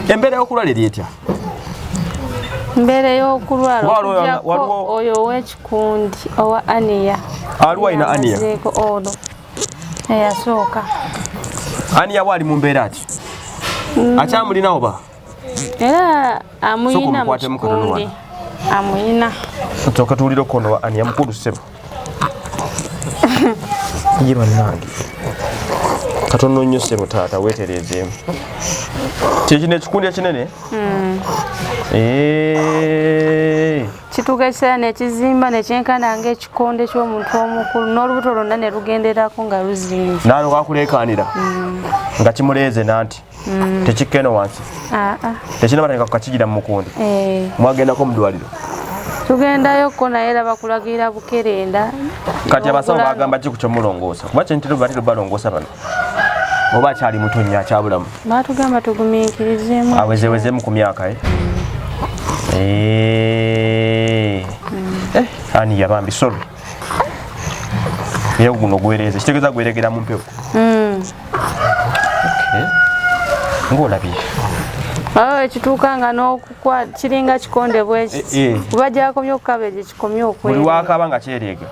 Embeera y'okulwala eri etya? Mbeera ey'okulwala, okujjako oyo ow'ekikundi owa aniya. Aliwo alina aniya? Ono eyasooka. Aniya bwali mu mbeera ki? Akyamulina oba? Era amuyina mu kikundi, amuyina. Nsooka tuwulire okukono wa aniya. Mukulu, ssebo. Ye bannange, katono nnyo, ssebo. Taata, weetereezeemu. Kyekino ekikundi ekinene. Kituuka ekiseera nekizimba nekyenkana nga ekikonde ky'omuntu omukulu, n'olubuto lwonna ne lugenderako nga luzinze. Nalwakuleekaanira nga kimuleeze nanti tekikka eno wansi. Tekinaba kakigira mu mukundi. Mwagendako mu ddwaliro? Tugendayokko, naye era bakulagirira bukerenda. Kati abasawo bagamba ki ku kyomulongoosa? Kuba kyentero batera balongoosa bano, oba akyali muto nnyo, akyabulamu? Batugamba tugumiikirizeemu. Awezewezemu ku myaka, eh? Eh. Eh, ani yabambi, sorry, naye guno gwereeze, kitegeeza gweregera mu mpewo. Okay. Ng'olabye. Awo ekituuka nga n'okukwa kiringa kikonde bwekiti. Eh, eh. Kuba gyakomye okukaba, egyo kikomye buli okwereega. Wakaba nga kyereega.